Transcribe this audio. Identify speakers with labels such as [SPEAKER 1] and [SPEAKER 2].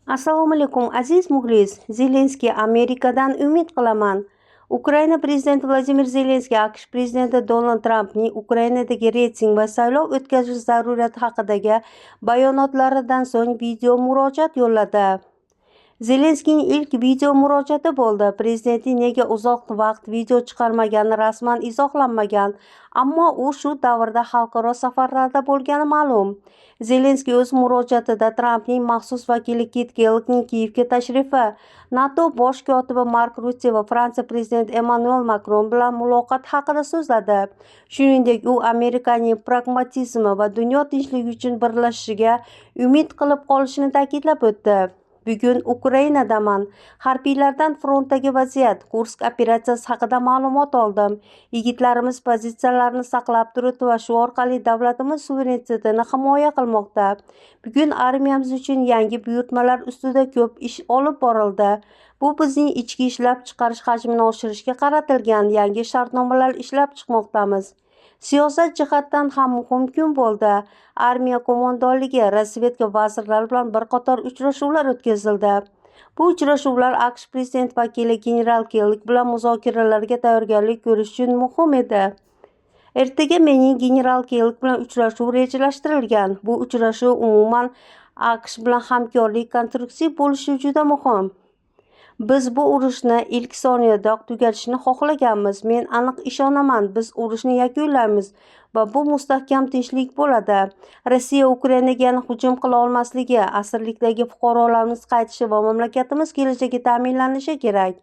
[SPEAKER 1] Assalomu alaykum, aziz muxlis. Zelenskiy: Amerikadan umid qilaman. Ukraina prezidenti Vladimir Zelenskiy AQSh prezidenti Donald Trampning Ukrainadagi reyting va saylov o'tkazish zaruriyati haqidagi bayonotlaridan so'ng video murojaat yo'lladi. Zelenskiyning ilk video murojaati bo'ldi. Prezidentning nega uzoq vaqt video chiqarmagani rasman izohlanmagan, ammo u shu davrda xalqaro safarlarda bo'lgani ma'lum. Zelenskiy o'z murojaatida Trampning maxsus vakili Kit Kelloggning Kiyevga tashrifi, NATO bosh kotibi Mark Rutte va Fransiya prezidenti Emmanuel Makron bilan muloqot haqida so'zladi. Shuningdek, u Amerikaning pragmatizmi va dunyo tinchligi uchun birlashishiga umid qilib qolishini ta'kidlab o'tdi. Bugun Ukrainadaman. Harbiylardan frontdagi vaziyat, Kursk operatsiyasi haqida ma'lumot oldim. Yigitlarimiz pozitsiyalarni saqlab turibdi va shu orqali davlatimiz suverenitetini himoya qilmoqda. Bugun armiyamiz uchun yangi buyurtmalar ustida ko'p ish olib borildi. Bu bizning ichki ishlab chiqarish hajmini oshirishga qaratilgan yangi shartnomalar ishlab chiqmoqdamiz. Siyosat jihatdan ham muhim kun bo'ldi. Armiya qo'mondonligi, razvedka vazirlari bilan bir qator uchrashuvlar o'tkazildi. Bu uchrashuvlar AQSh prezident vakili general Kellogg bilan muzokaralarga tayyorgarlik ko'rish uchun muhim edi. Ertaga mening general Kellogg bilan uchrashuv rejalashtirilgan. Bu uchrashuv, umuman, AQSh bilan hamkorlik konstruktiv bo'lishi juda muhim. Biz bu urushni ilk soniyadayoq tugatishni xohlaganmiz. Men aniq ishonaman, biz urushni yakunlaymiz va bu mustahkam tinchlik bo'ladi. Rossiya Ukrainaga yana hujum qila olmasligi, asirlikdagi fuqarolarimiz qaytishi va mamlakatimiz kelajagi ta'minlanishi kerak.